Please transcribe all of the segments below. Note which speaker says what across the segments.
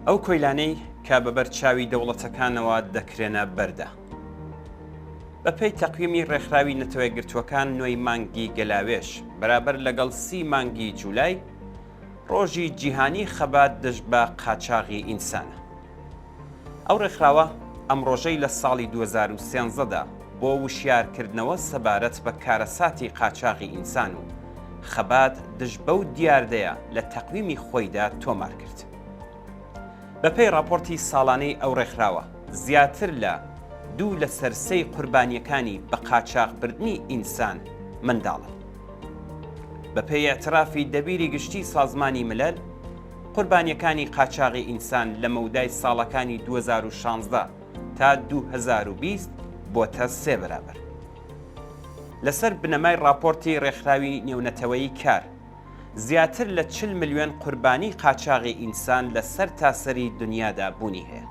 Speaker 1: ئەو کۆیلانەی کە بە بەر چاوی دەوڵەتەکانەوە دەکرێنە بەردە. بە پێی تەقویمی ڕێکخراوی نەتەوەیەکگرتووەکان نۆی مانگی گەلاوێژ بەرابەر لەگەڵ سی مانگی جولای ڕۆژی جیهانی خەبات دژ بە قاچاغی ئینسانە. ئەو ڕێکخراوە ئەم ڕۆژەی لە ساڵی 2013 دا بۆ وشیارکردنەوە سەبارەت بە کارەساتی قاچاغی ئینسان و خەبات دژ بەو دیاردەیە لە تەقویمی خۆیدا تۆمار کرد. بەپێی ڕاپۆرتی ساڵانەی ئەو ڕێکخراوە، زیاتر لە دوو لەسەر سێی قوربانییەکانی بەقاچاخبردنی ئینسان منداڵن. بەپێی ئیعترافی دەبیری گشتی سازمانی ملل، قوربانییەکانی قاچاغی ئینسان لە مەودای ساڵەکانی 2016 تا 2020 بۆتە سێ بەرابەر. لەسەر بنەمای ڕاپۆرتی ڕێکخراوی نێونەتەوەیی کار، زیاتر لە 40 ملیۆن قوربانی قاچاغی ئینسان لە سەرتاسەری دنیادا بوونی هەیە.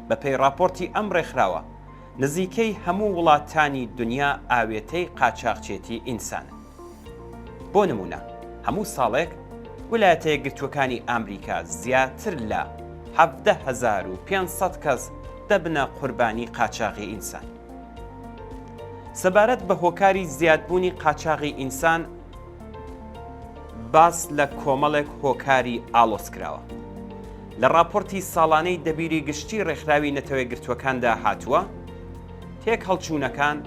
Speaker 1: بەپێی ڕاپۆرتی ئەم ڕێکخراوە، نزیکەی هەموو وڵاتانی دنیا ئاوێتەی قاچاغچێتی ئینسانن. بۆ نموونە هەموو ساڵێک ولایەتە یەکگرتووەکانی ئامریکا زیاتر لە 17,500 کەس دەبنە قوربانی قاچاغی ئینسان. سەبارەت بە هۆکاری زیادبوونی قاچاغی ئینسان باس لە کۆمەڵێک هۆکاری ئاڵۆز کراوە. لە ڕاپۆرتی ساڵانەی دەبیری گشتی ڕێکخراوی نەتەوەیەکگرتووەکاندا هاتووە، تێکهەڵچوونەکان،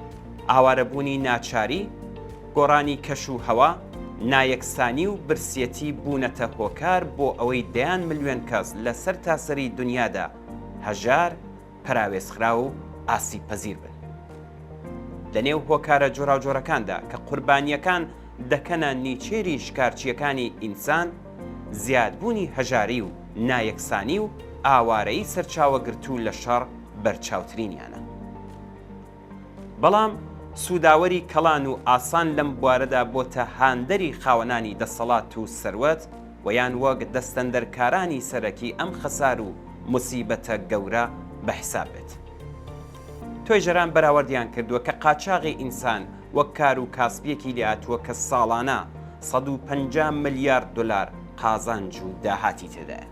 Speaker 1: ئاوارەبوونی ناچاری، گۆڕانی کەش و هەوا، نایەکسانی و برسیەتی بوونەتە هۆکار بۆ ئەوەی دەیان ملیۆن کەس لە سەرتاسەری دنیادا هەژار، پەراوێزخراو و ئاسیبپەزیر بن. لە نێو هۆکارە جۆراوجۆرەکاندا کە قوربانییەکان دەکەنە نیچێری شکارچییەکانی ئینسان، زیادبوونی هەژاری و نایەکسانی و ئاوارەیی سەرچاوەگرتوو لە شەڕ بەرچاوترینیانە. بەڵام سووداوەری کەڵان و ئاسان لەم بوارەدا بۆتە هاندەری خاوەنانی دەسەڵات و سەروەت و یان وەک دەستەندەرکارانی سەرەکی ئەم خەسار و موسیبەتە گەورە بە حیساب بێت. توێژەران بەراوەردیان کردووە کە قاچاغی ئینسان وەک کار و کاسبیەکی لێهاتووە کە ساڵانە 150 ملیارد دۆلار قازانج و داهاتی تێدایە.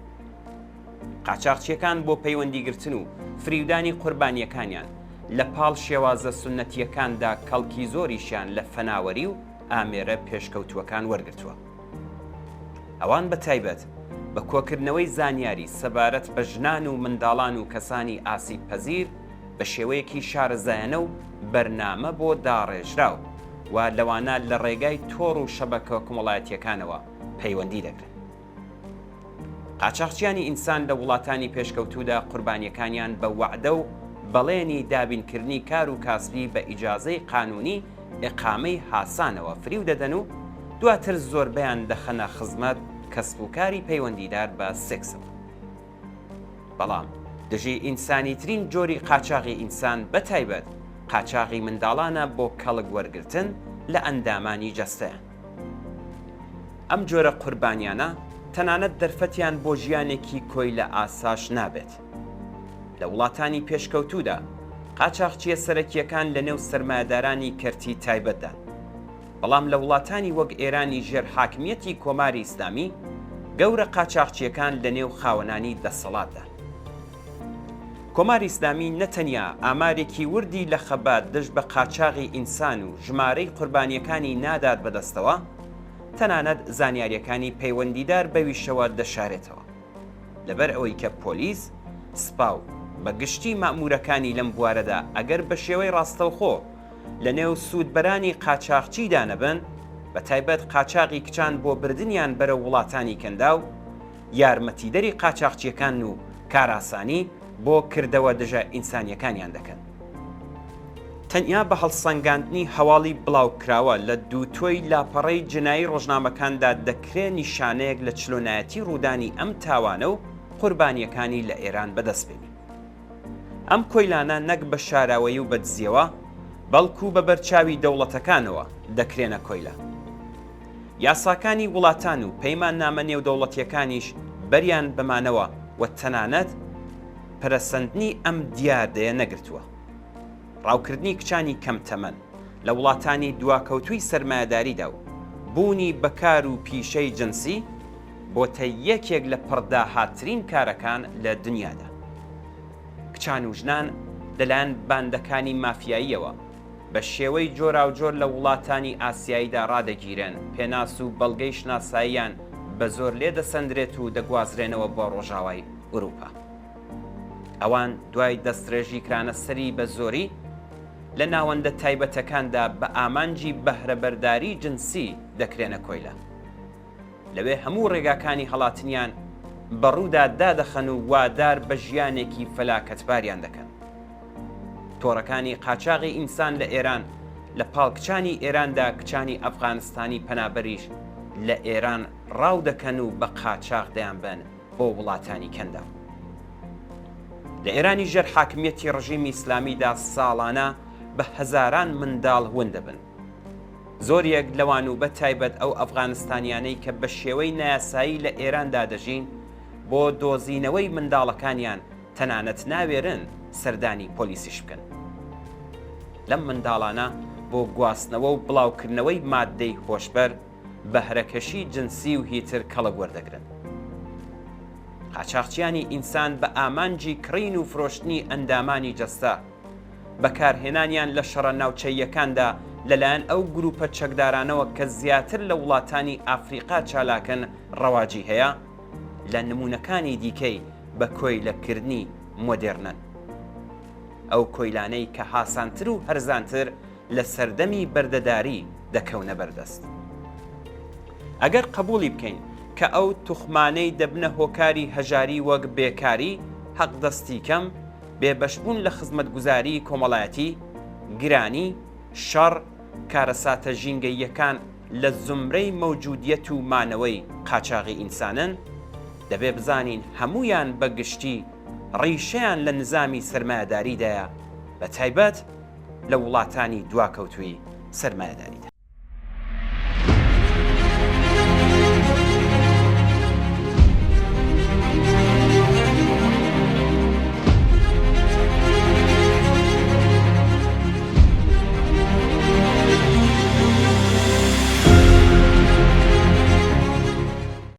Speaker 1: قاچاغچییەکان بۆ پەیوەندیگرتن و فریودانی قوربانییەکانیان، لە پاڵ شێوازە سوننەتییەکاندا کەڵکی زۆریشیان لە فەناوەری و ئامێرە پێشکەوتووەکان وەرگرتووە. ئەوان بە تایبەت بە کۆکردنەوەی زانیاری سەبارەت بە ژنان و منداڵان و کەسانی ئاسیبپەزیر بە شێوەیەکی شارەزایانە و بەرنامە بۆ داڕێژراو و لەوانە لە ڕێگای تۆڕ و شەبەکە کۆمەڵایەتییەکانەوە پەیوەندی دەگرن. قاچاخچیانی ئینسان لە وڵاتانی پێشکەوتوودا قوربانیەکانیان بە وەعدە و بەڵێنی دابینکردنی کار و کاسبی بە ئیجازەی قانونی ئیقامەی هاسانەوە فریو دەدەن و دواتر زۆربەیان دەخەنە خزمەت کەسب و کاری پەیوەندیدار بە سێکسەوە. بەڵام دژی ئینسانیترین جۆری قاچاغی ئینسان بە تایبەت قاچاغی منداڵانە بۆ کەڵک وەرگرتن لە ئەندامانی جەستەیان. ئەم جۆرە قوربانیانە تەنانەت دەرفەتیان بۆ ژیانێکی کۆیلە ئاساش نابێت. لە وڵاتانی پێشکەوتوودا قاچاخچییە سەرەکییەکان لە نێو سەرمایەدارانی کەرتی تایبەتدان. بەڵام لە وڵاتانی وەک ئێرانی ژێر حاکمییەتی کۆماری ئیسلامی، گەورە قاچاخچییەکان لە نێو خاوەنانی دەسەڵاتدان. کۆماری ئیسلامی نە تەنیا ئامارێکی وردی لە خەبات دژ بە قاچاغی ئینسان و ژمارەی قوربانییەکانی نادات بەدەستەوە، تەنانەت زانیارییەکانی پەیوەندیدار بەویشەوە دەشارێتەوە. لەبەر ئەوەی کە پۆلیس، سپا و بە گشتی مەئموورەکانی لەم بوارەدا ئەگەر بە شێوەی ڕاستەوخۆ لە نێو سوودبەرانی قاچاغچیدا نەبن، بە تایبەت قاچاغی کچان بۆ بردنیان بەرەو وڵاتانی کەنداو، یارمەتیدەری قاچاخچیەکانن و کارئاسانی بۆ کردەوە دژە ئینسانیەکانیان دەکەن. تەنیا بە هەڵسەنگاندنی هەواڵی بڵاوکراوە لە دووتۆی لاپەڕەی جنایی ڕۆژنامەکاندا دەکرێ نیشانەیەک لە چلۆنایەتی ڕوودانی ئەم تاوانە و قوربانیەکانی لە ئێران بەدەست بێنین. ئەم کۆیلانە نەک بە شاراوەیی و بەدزیەوە، بەڵکو بە بەرچاوی دەوڵەتەکانەوە دەکرێنە کۆیلە. یاساکانی وڵاتان و پەیماننامە نێودەوڵەتییەکانیش بەریان بە مانەوە و تەنانەت پەرەسەندنی ئەم دیاردەیە نەگرتووە. ڕاوکردنی کچانی کەم تەمەن لە وڵاتانی دواکەوتووی سەرمایەداریدا و بوونی بە کار و پیشەی جنسی. بۆتە یەکێک لە پڕداهاتترین کارەکان لە دنیادا. کچان و ژنان لەلایەن باندەکانی مافیاییەوە بە شێوەی جۆراوجۆر لە وڵاتانی ئاسیاییدا ڕادەگیرێن، پێناس و بەڵگەی شناساییان بە زۆر لێ دەسەندرێت و دەگوازرێنەوە بۆ ڕۆژاوای ئورووپا. ئەوان دوای دەستڕێژیکرانە سەری بە زۆری لە ناوەندە تایبەتەکاندا بە ئامانجی بەهرەبەرداری جنسی دەکرێنە کۆیلە. لەوێ هەموو ڕێگاکانی هەڵاتنیان بە ڕوودا دادەخەن و وادار بە ژیانێکی فەلاکەتباریان دەکەن. تۆڕەکانی قاچاغی ئینسان لە ئێران لە پاڵ کچانی ئێراندا کچانی ئەفغانستانی پەنابەریش لە ئێران ڕاو دەکەن و بە قاچاغ دەیانبەن بۆ وڵاتانی کەنداو. لە ئێرانی ژێر حاکمیەتی ڕژیمی ئیسلامیدا ساڵانە بە هەزاران منداڵ ون دەبن. زۆریەک لەوان و بە تایبەت ئەو ئەفغانستانیانەی کە بە شێوەی نایاسایی لە ئێراندا دەژین، بۆ دۆزینەوەی منداڵەکانیان تەنانەت ناوێرن سەردانی پۆلیسیش بکەن. لەم منداڵانە بۆ گواستنەوە و بڵاوکردنەوەی ماددەی هۆشبەر، بەهرەکەشی جنسی و هیتر کەڵک وەردەگرن. قاچاخچیانی ئینسان بە ئامانجی کڕین و فرۆشتنی ئەندامانی جەستە، بەکارهێنانیان لە شەڕە ناوچەییەکاندا لەلایەن ئەو گرووپە چەکدارانەوە کە زیاتر لە وڵاتانی ئافریقا چالاکن ڕەواجی هەیە، لە نموونەکانی دیکەی بە کۆیلەکردنی مۆدێرنەن. ئەو کۆیلانەی کە هاسانتر و هەرزانتر لە سەردەمی بەردەداری دەکەونە بەردەست. ئەگەر قەبووڵی بکەین کە ئەو توخمانەی دەبنە هۆکاری هەژاری وەک بێکاری، حەقدەستی کەم، بێبەشبوون لە خزمەتگوزاریی کۆمەڵایەتی، گرانی، شەڕ، کارەساتە ژینگەییەکان لە زومرەی مەوجودیەت و مانەوەی قاچاغی ئینسانن، دەبێ بزانین هەموویان بە گشتی ڕیشەیان لە نزامی سەرمایەداریدایە، بە تایبەت لە وڵاتانی دواکەوتووی سەرمایەداری.